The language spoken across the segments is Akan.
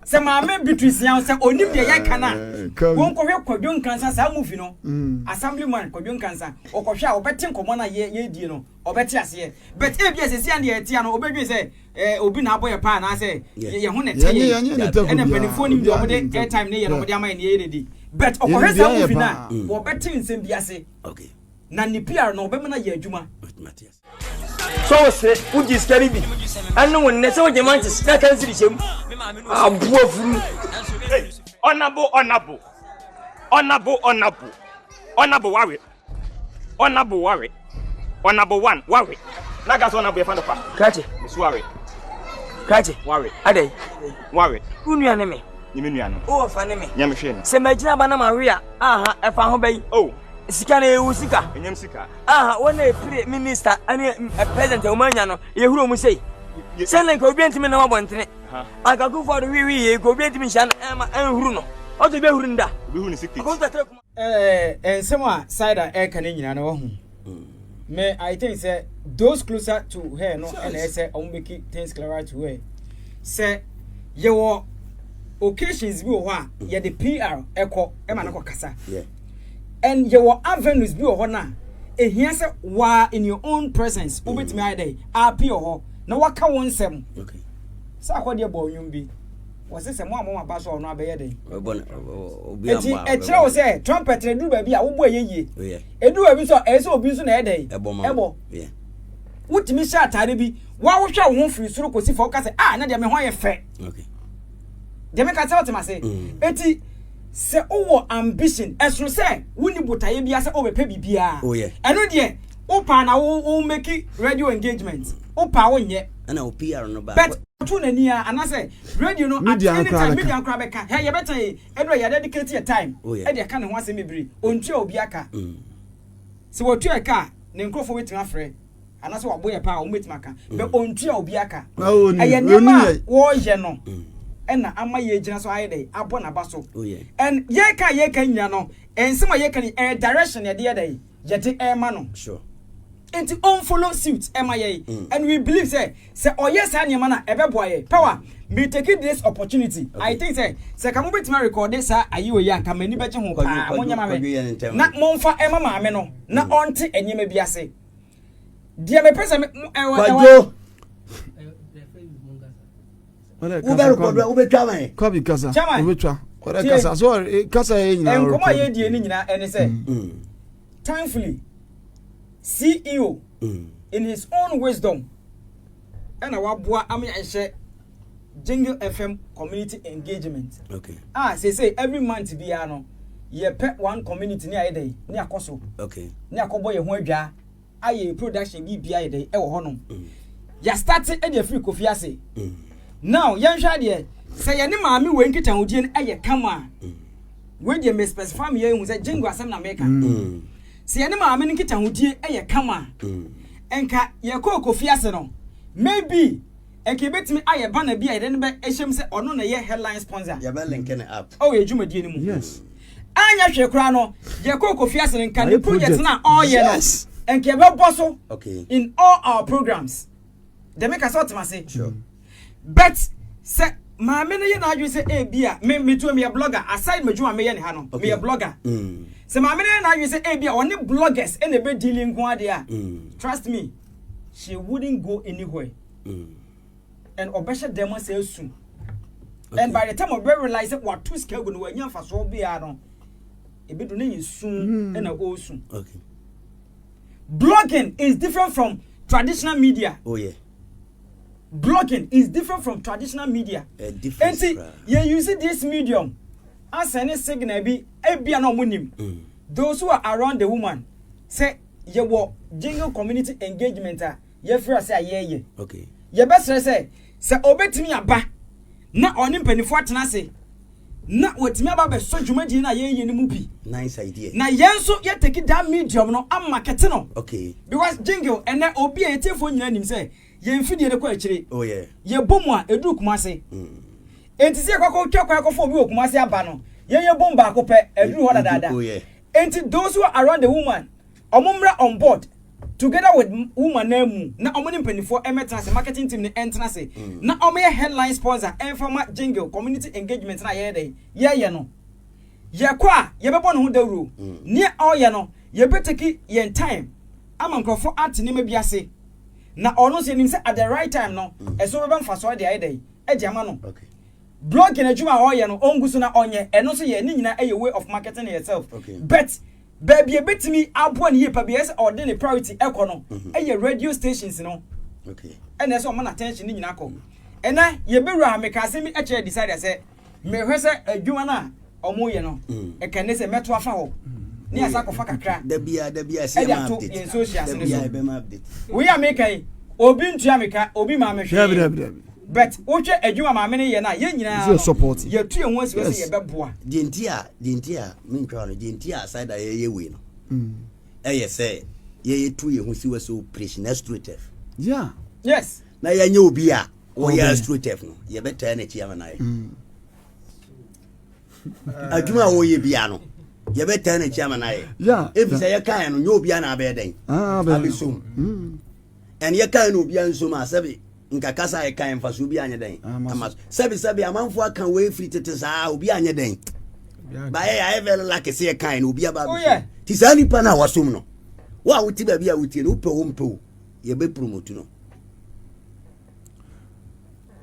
Sɛ Maame Beatrice Yaw sɛ onim deɛ yɛka no a, Eh, Kabi. wɔnkɔhwɛ Kwadwo Nkansah saa movie no, Mm. Assemblyman Kwadwo Nkansah, ɔkɔhwɛ a ɔbɛte nkɔmmɔ no a yɛ yɛredie no, ɔbɛte aseɛ. But ebia seesei a deɛ yɛte a no, ɔbɛdwene sɛ eh, obi na abɔ yɛ paa anaasɛ Yeah. yɛ yɛn ho na ɛte Yɛnyɛ yɛn. yɛnyɛ ne taku Ɛna biara. mpanimfoɔ nim deɛ Obiara wɔde nim taku. airtime ne yɛ no Yeah. wɔde ama yɛn ne yɛyɛ dede. But Yɛnim ɔkɔhwɛ deɛ saa ɛyɛ movie no a, paa. wɔbɛte nsɛm bi ase. Na ne PR no, ɔbɛma no ayɛ adwuma. Matthias. Sɛ wo sere wogye sika no bi ɛne wo nnɛ sɛ wogye manches na ka nsiri hyɛm aboa funu. Ɔnabo ɔnabo ɔnabo ɔnabo ɔnabo wawe ɔnabo wawe ɔnabo one wawe na gas ɔnabo yɛfa no kwa. Krakye. Mesu wawe. Krakye. Wawe. Adɛn? Wawe. Wo nua ne me. Nye me nua no. Wo wɔfa ne me. Nyɛ me hwee no. Sɛ magyina aba na mawe a, aha, ɛfa ho bɛyi. Oh. Sika no ɛyɛ wo sika. Ɛnyɛ me sika. Aha, wɔn a ɛpire minister ne president a wɔn anya no, yɛhuru wɔn sei. Sɛ na nka obi ntumi nam abɔntene. Anka Akufo Addo wiwi yɛ nka obi ntumi nhyia no ɛma ɛnhuru no. Ɔtɔ obi ahuru no da. Obi huru no secret. Akufo tɛtɛ kuma. Ɛɛ nsɛm a Saida ɛka ne nyinaa no wahu. Me I think sɛ those closer to her no ɛna ɛsɛ ɔmo make things clearer to her. Sɛ yɛwɔ occasions bi wɔ hɔ a yɛde PR ɛkɔ ɛma no kɔ kasa. And yɛwɔ avenues bi wɔ hɔ no a ehia sɛ waa in your own presence wobɛtumi ayɛ dɛ appear hɔ na waka wo nsɛm. Sɛ akɔdeɛ bɔ nnwom bi wɔse sɛ mo a mo aba so a ɔno abɛyɛ dɛn. Eti ɛkyerɛ wo sɛ trumpet no eduru baabi a wobɔ ɛyɛ yie. Eduru baabi nso a ɛyɛ sɛ obi nso na ɛyɛ dɛn ɛbɔ. Wotumi hyɛ ataade bi wa wohwɛ wo ho firi soro kɔsi fam woka sɛ ah na deɛ me ho ayɛ fɛ. Deɛ meka sɛ wote m'ase. Eti sɛ wowɔ ambition ɛsono sɛ wonni botaeɛ biara sɛ wobɛpɛ biribiara. Ɛno deɛ wopaa na wo wo make radio engagement wopaa wonyɛ. But ɔto n'ani a anaasɛ radio no at Media any nkora time bɛka. media nkora bɛka hɛ yɛbɛtɛn yi ɛdura yɛ dedicate yɛ time ɛde ɛka ne ho asɛm bebree ontua obi aka sɛ wɔtua ɛka a ne nkurɔfoɔ bɛtumi afrɛ anaasɛ wabɔ yɛ paa a wɔn bɛtumi aka bɛ ontua obi aka Na ɔni- ɛyɛ ɔni nneɛma a yɛ. wɔreyɛ no ɛna ama yɛgyina so ayɛ dɛ abɔ n'aba so and yɛka a yɛka nyina no nsɛm a yɛka no ɛyɛ direction yɛde yɛ dɛ yɛde ɛrema no nti ɔnfollow suit ɛma yɛn and we believe sɛ sɛ ɔyɛ saa nneɛma no a ɛbɛboa yɛ power. Me take this opportunity, I think sɛ sɛ ka mo bɛtumi arekɔde saa ayi wɔ yi a nka m'ani bɛgye ho paa. Kwadwo- monyɛ ma Kwadwo yɛ ne me ntɛm. Na momfa ɛma maame no na ɔnte nneɛma bi ase. Deɛ mepɛ sɛ ɛwɔ Kwadwo. Ɔdɛ Wobɛ kasa record Kwabi. wobɛtwa ma yɛ. Kwabi kasa. Chairman. Obetwa. Ɔdɛ Tie. kasa. So kasa yɛ nyinaa Nkɔmɔ a record. yɛdie no nyinaa ɛne sɛ thankfully CEO in his own wisdom ɛna waboa ama yɛahyɛ Jingle FM community engagement a seesei every month biara no yɛpɛ one community ne ayɛ dɛ ne akɔ so ne akɔbɔ yɛn ho adwa ayɛ production bi bia ayɛ dɛ ɛwɔ hɔnom. Yɛastart ɛde afiri Kofi ase. Now yɛnhwɛ adeɛ sɛ yɛne maame wei nkitahodie no ɛyɛ kama a wei deɛ me specify me yɛn hu sɛ Jingle asɛm na meka. Sɛ yɛne maame no nkitahodie ɛyɛ kama a nka yɛkɔɔ Kofi ase no maybe nka yɛbɛtumi ayɛ banner bi a yɛde no bɛ ɛhyɛm sɛ ɔno na yɛ headline sponsor. Yɛbɛ link ne app. Ɔwɔ yɛ dwumadie no mu. Anyɛ hwee koraa no yɛkɔɔ Kofi ase no nka ne Ayɛ project project. no a ɔreyɛ no nka yɛbɛbɔ so in all our programs. Dɛm ka sɛ ɔtema ase. But sɛ maame no yɛ n'adwene sɛ ebi a me me tuo meyɛ blogger aside m'adwuma meyɛ ne ha no meyɛ blogger sɛ maame no yɛ n'adwene sɛ ebi a ɔne bloggers ɛna ebe dealing nko adeɛ a trust me, she wouldn't go anywhere and ɔbɛhyɛ dɛm asɛ esu and by the time ɔbɛ realize sɛ wato sika gu no wanya mfasoɔ biara no ebi do ne yɛ sun ɛna ɔresu. Blogging is different from traditional media. Blogging is different from traditional media. Difference Enti koraa. yɛ use this medium asɛne signal bi ebia na ɔmo nim those who are around the woman sɛ yɛwɔ Jingle community engagement a yɛfiri ase a yɛɛyɛ. Yɛbɛsrɛ sɛ sɛ obetumi aba na ɔne mpanimfoɔ atena ase na wɔtumi aba abɛsɔ dwumadie no a yɛyɛ no mu bi. Nice idea. Na yɛn nso yɛtake that medium no ama kɛte no because Jingle ɛnɛ obi a yɛtiefoɔ nyinaa nim sɛ yɛn mfidie no kɔ akyire. Yɛbɔ mu a ɛduru Kumase enti sɛ yɛkɔkɔ twa kwan kɔfɔ obi wɔ Kumase aba no yɛn yɛ bom baako pɛ ɛduru hɔ dadaada. Enti those who are around the woman ɔmo mmra on board. Together with woman naa mu na ɔmo ne mpaninfoɔ ɛmɛtena ase, marketing team no ɛntena ase na ɔmo yɛ headline sponsor ɛnfa ma jingle community engagement no a yɛyɛ dɛn yɛyɛ no. Yɛkɔ a yɛbɛbɔ ne ho dawuro. Nea ɔyɛ no yɛbɛ take yɛn time ama nkorɔfoɔ ate nneɛma bi ase na ɔno nso yɛnim sɛ at the right time no ɛso bɛba mfasoɔ de ayɛ dɛn ɛde ama no. Blogging adwuma a ɔyɛ no ɔngu so na ɔnyɛ ɛno nso yɛ ne nyinaa ɛyɛ way of marketing yourself but Baabi a ebetumi aboa no yie pa bi a ɛsɛ sɛ ɔde ne priority kɔ no yɛ radio stations no. Ɛna ɛsɛ ɔma n'attention ne nyinaa kɔ. Ɛnɛ yɛbɛwura ha meka asɛm bi kyerɛ Decider sɛ mehwɛ sɛ adwuma no a wɔyɛ no ɛka ne sɛ mɛto afa hɔ ne yɛasa akɔfa kakra ɛde ato yɛn socials no so. Wei a meka yi obi ntua me ka obi maa me hwee. But wohwɛ adwuma maame no yɛ no a, yɛn nyinaa no, yɛtu yɛn ho asi hɔ sɛ yɛbɛboa. Deɛ nti a, deɛ nti a, mentwa no, deɛ nti a aside a yɛyɛ wei no, ɛyɛ sɛ yɛyɛtu yɛn ho si hɔ sɛ operation astroturf. Yeah. Yes. Na yɛnyɛ obi a wɔyɛ astroturf no, yɛbɛtaa n'akyi ama no ayɛ. Adwuma a wɔyɛ bia no, yɛbɛtaa n'akyi ama no ayɛ. Yeah. Ebi sɛ yɛkaeɛ no, nyɛ obi a na abɛyɛ dɛn? Ah, abɛyɛ. Abɛsom. Ɛne yɛkaeɛ no obiara nsom a sɛbe nka kasa a yɛkaeɛ mfasoɔ bi anyɛ dɛn ama so. Sɛbe sɛbe amanfoɔ aka wei firi tete saa obi anyɛ dɛn. Baayɛ yɛayɛ very lucky sɛ yɛkaeɛ no obi aba Oh, abɛsom. yeah. Nti saa nipa no a wasom no, wo a wote baabi a wotie no, wopɛ o wompɛ o, yɛbɛ promote no.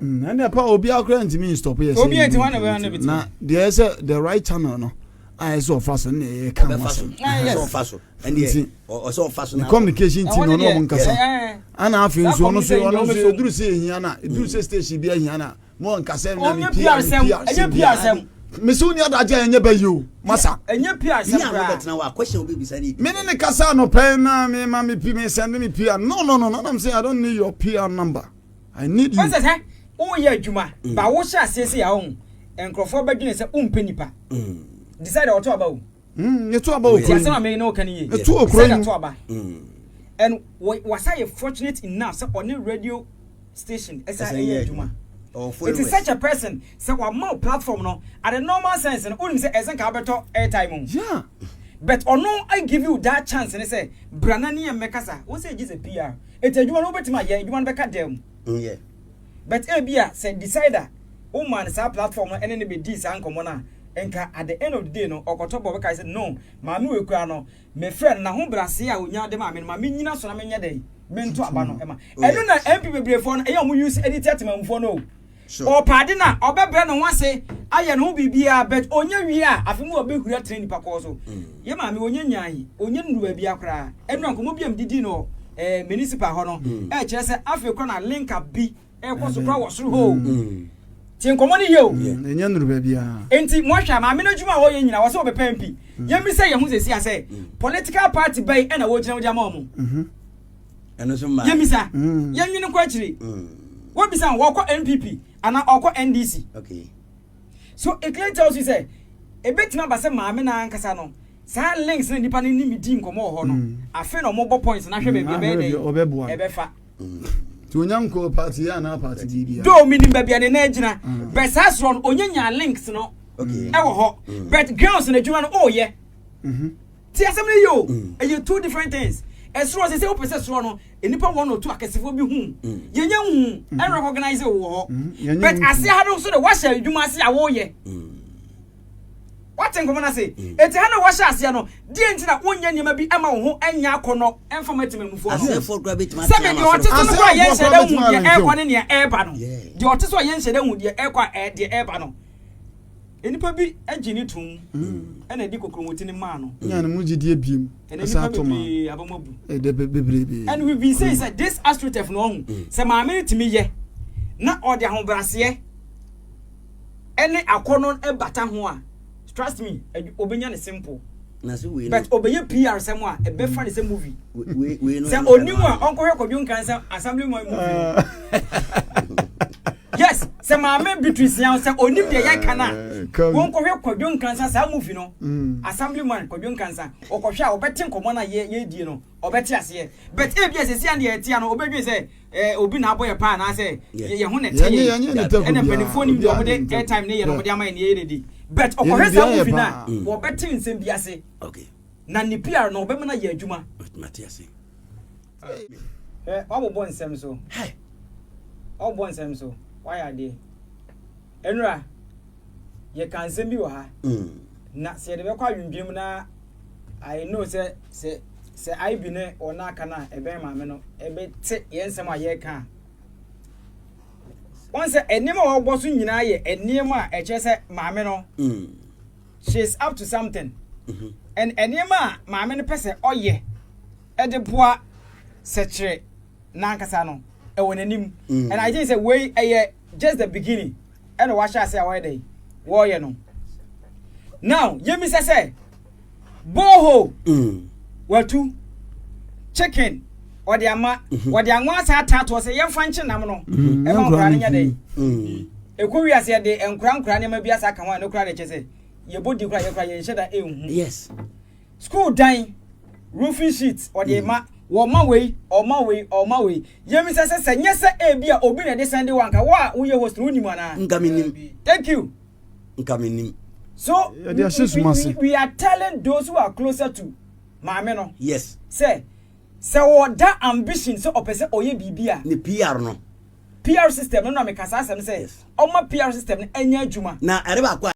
Ɛnna pa obiara koraa ntumi nstop yɛ sɛ Obiara ntumi, hwan na ɔbɛyɛ no bɛtumi? Na deɛ ɛsɛ the right channel no a ɛsɛ ɔfa so ne ɛyɛ ka ho Ɔbɛfa so. asɛm. Ah, yes. Ɔsɛ ɔfa so. Ɛndeɛ Nti, ɔsɛ ɔfa so ne na communication team Ɛhɔ no ne ɔno ɔmo deɛ, nkasa. eh, Ana afei Saa nso ɔno nso communication ɔno deɛ nso ɔmo eduru sɛ ehia na eduru sɛ station bi ehia na mo nkasa na Ɔnyɛ mi PR PR mi sɛm, PR ɛnyɛ PR sɛm. Mesi wo ni adagye a ɛnyɛ bɛ yi o masa. Ɛnyɛ PR Bi sɛm a koraa. mobɛtena hɔ a question wobɛbisa ne Me ne ne kasa anɔpɛ na me ma me pi me send me PR no no no no I'm saying I don't need your PR number I need you. Ɔsɛ sɛ woyɛ adwuma ba wohyɛ aseɛ sɛ yɛ ɔho nkurɔfoɔ bɛdwene sɛ wompɛ nipa. Decide ɔto aba o. Yɛto aba wɔ Ti kuro asɛm a yi mɛyi na ɔka ne yie. Yɛto wɔ kuro Decide yi ato aba. And wasa yɛ fortunate enough sɛ ɔne radio station ɛsa Ɛsɛ ɛyɛ yɛ adwuma. Ɔwɔ It is followers. such a person sɛ wama wo platform no at the normal sense no wonim sɛ ɛsɛ nka wobɛtɔ airtime o. Yeah. But ɔno I give you that chance ne sɛ bra na ne yɛ mmɛkasa wo sɛ gye sɛ PR. Eti adwuma no wobɛtumi ayɛ adwuma no bɛka dɛm. Yeah. But ebia sɛ decider wo maa no saa platform no ɛne no bɛdii saa nkɔmmɔ no a nka at the end of the day no ɔkɔtɔ bɔ ɔbɛkae sɛ no maame wei koraa no mefrɛ no n'ahobrɛaseɛ a ɔnya de maa me no ma menyina so na menyɛ dɛn mento aba no ɛma ɛno na MP bebreefoɔ no ɛyɛ ɔmo use ɛde tia temamufoɔ no o. Ɔpɛ ade no a ɔbɛbrɛ ne ho ase ayɛ ne ho biribiara but ɔnya wie a afe mu ɔbɛhuri atena nipa kɔɔ so. Yɛ maame ɔnya nyae ɔnya nnuru baabiara koraa. Ɛno a nkɔmmɔ bi a medidii no wɔ eh, municipal hɔ no ɛkyerɛ sɛ afei koraa na link up bi ɛkɔ so koraa wɔ soro hɔ o. Tie nkɔmmɔ no yie o. Ɛnya nnuru baabiara. Enti moahwɛ a maame no adwuma a ɔyɛ nyinaa wɔ sɛ ɔbɛpɛ MP. Yɛmmisa yɛn ho seesei a sɛ political party bɛn ɛna wɔgyina mu de ama wɔn. Ɛno nso mmaa. Yɛmmisa. Yɛnwene nkɔ akyiri. Wɔbisa wɔkɔ NPP anaa ɔkɔ NDC. Okay. So it clearly tells you sɛ ebetumi aba sɛ maame no ankasa no saa links na nipa no ne mi di nkɔmɔ wɔ hɔ no afei na ɔmo bɔ points na ahwɛ baabi ɛbɛyɛ dɛ ɔbɛboa no. ɛbɛfa. Nti onya nkɔ party yɛ anaa party bi bia. Though minim baabi a ne nan gyina but saa soro no onya nya links no ɛwɔ hɔ but grounds na adwuma no ɔɔyɛ. Ti asɛm no yie o ɛyɛ two different things. Ɛsoro sɛ sɛ wopɛ sɛ soro no nnipa wɔn na ɔtu akɛsefoɔ bi hu yɛnyɛ hu ɛn recognize wɔ hɔ Yɛnyɛ but hu. ase ha no nso de wahyɛ adwuma ase a wɔreyɛ wate nkɔmɔ no ase eti ha na wahyɛ aseɛ no deɛ nti na wonyɛ nneɛma bi ɛma wo ho ɛnyɛ akɔnɔ ɛmfa ma temamufoɔ no Asɛfoɔ koraa bɛtumi sɛbi atena deɛ ɔte so no Asɛfoɔ koraa yɛnhyɛ dɛ hu koraa deɛ bɛtumi ɛrekɔ ne nea ɛreba no Yeah. deɛ ɔte so a yɛnhyɛ dɛ hu deɛ ɛrekɔ a deɛ ɛreba no nnipa bi agye ne tom ɛna ɛde kokromoti no maa no Nya ne mu gyidie biem. ɛna Ɛsan nnipa ato ma. bebree abam abu Ɛdɛ bebrebe. and we been saying sɛ this astroturf no ɔho sɛ maame no tumi yɛ na ɔde ahobrɛaseɛ ɛne akɔnɔ ɛbata ho a trust me obenya ne simple Na sɛ wei no but obɛyɛ PR sɛm a ɛbɛfa ne sɛ movie wei wei no sɛ onim a ɔnkɔhwɛ Kwadwo Nkansah assembly man movie no yes sɛ maame Beatrice Yaw sɛ onim deɛ yɛka no a wɔnkɔhwɛ Kwadwo Nkansah saa movie no assembly man Kwadwo Nkansah ɔkɔhwɛ a ɔbɛte nkɔmmɔ no a yɛdie no ɔbɛte aseɛ but ebi a sɛsi a deɛ ɛte ano ɔbɛdwen sɛ obi na abɔ yɛ paa anaasɛ yɛ ho na ɛte yɛ ɛna mpanimfoɔ nim deɛ ɔmode airtime ne yɛ no ɔmode ama yɛ ne yɛyɛ ne di but ɔkɔhwɛ saa movie no a wɔbɛte nsɛm bi ase na ne PR no ɔbɛma no ayɛ adwuma. Mate ase. Hwɛ, wabobɔ nsɛm so. Hey. Wabobɔ nsɛm so. Wayɛ adeɛ. Ɛnura, yɛka nsɛm bi wɔ ha. Na sɛ yɛde bɛkɔ adwendwene mu na I know sɛ IB ne ɔno aka no a ɛbɛn maame no ɛbɛte yɛn nsɛm a yɛreka a, wɔn sɛ nneɛma a wɔbɔ so nyinaa yɛ nneɛma a ɛkyerɛ sɛ maame no, she is up to something, and nneɛma a maame no pɛ sɛ ɔyɛ ɛde boa sɛkyerɛ n'ankasa no ɛwɔ n'anim, and I think sɛ wei ɛyɛ just the beginning ɛna wahyɛ ase a wɔyɛ dɛ wɔreyɛ no. Now yɛmisa sɛ borehole watu, chicken ɔde ama, wɔde anwa asa ataatoɔ sɛ yɛmfa nkye nam no ɛma nkora no nyɛ dɛ ɛkɔ wiase, yɛde nkora nkora nneɛma bi asa aka ho a ne kora de kyɛ sɛ yɛbɔ di kora, yɛkora yɛnhyɛ da ɛnhu. School dan roofing sheet ɔde ma, wɔma wei, ɔma wei, ɔma wei. Yɛmisa sɛ nyɛ sɛ ebi a obi na ɛde sɛn de wa nka wo a woyɛ host no, wonim anaa? Nka menim. Thank you. Nka menim. So Yɛde ahyɛ suma ase. We are telling those who are closer to maame no sɛ wɔda ambition sɛ ɔpɛ sɛ ɔyɛ biribi a, Ne PR no. PR system no na meka saa asɛm sɛ ɔma PR system no ɛnyɛ adwuma. Na ɛde baako a